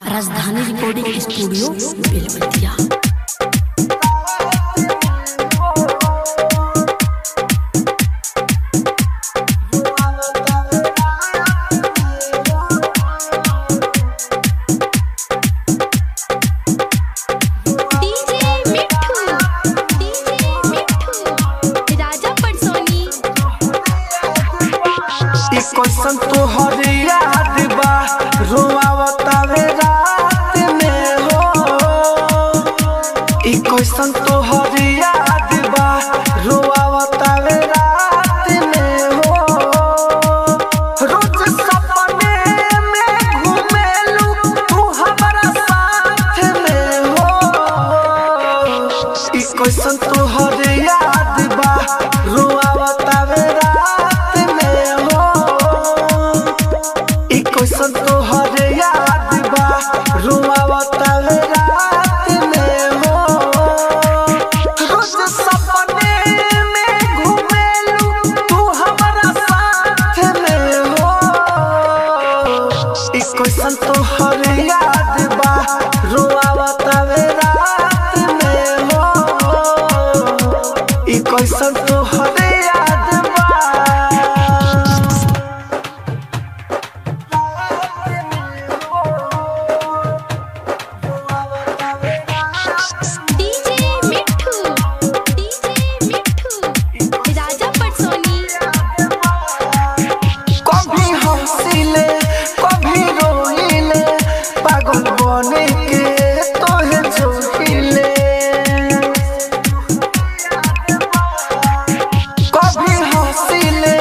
Rajdhani recording studio Belwatiya. DJ Mithu, DJ Mithu, Raja Patsoni. ई कैसन तोहर याद बा रोआवतावे रात में हो। ई कैसन तोहर याद बा रोआवतावे रात में हो। रोज सपने में घुमेलू तू हमारा साथ में हो। ई कैसन तोहर याद बा रोआवतावे रात में हो। ई कैसन तोहर याद बा रोआवतावे रात में हो। रोज सपने में घुमेलू तू हमारा साथ में हो। ई कैसन तोहर याद बा रोआवतावे रात में हो। ई कैसन तोहर याद बा। DJ Mithu, DJ Mithu, Raja Patsoni. कभी हंसीले कभी रोइले पागल बने के तोहे जोहिले। कभी हंसीले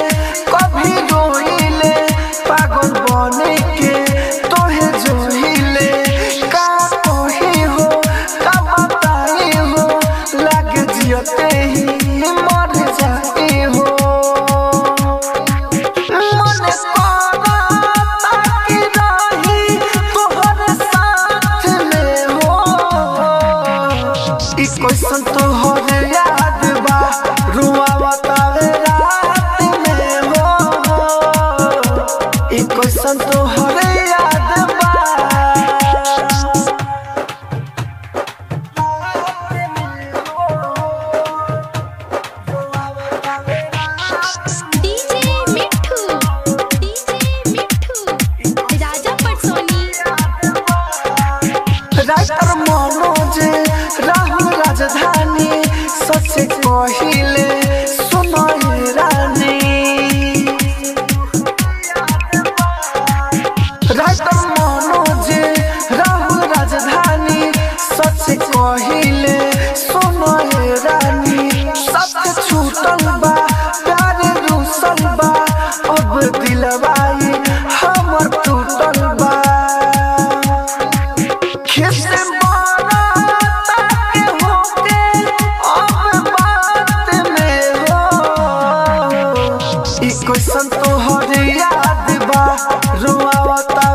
कभी रोइले पागल बने के तोहे जोहिले। का कही हो का बताई हो लाग जियते ही मर जाई हो। मन करता कि रही तोहर साथ में हो। ई कैसन तोहर याद बा रुआवतावे रात में हो। ई कैसन तोहर याद बा। DJ Mithu, DJ Mithu, Raja Patsoni. Writer Manoj Rahul Rajdhani सच कहिले सुनहि रानी। राइटर मनोज राहुल राजधानी सच कहिले सुनहि रानी। साथ छूटल बा प्यार रूसल बा अब दिलवाई हमर टूटल बा। खिसे बारात के होके अब बात में हो। ई कैसन तोहर याद बा रुआवता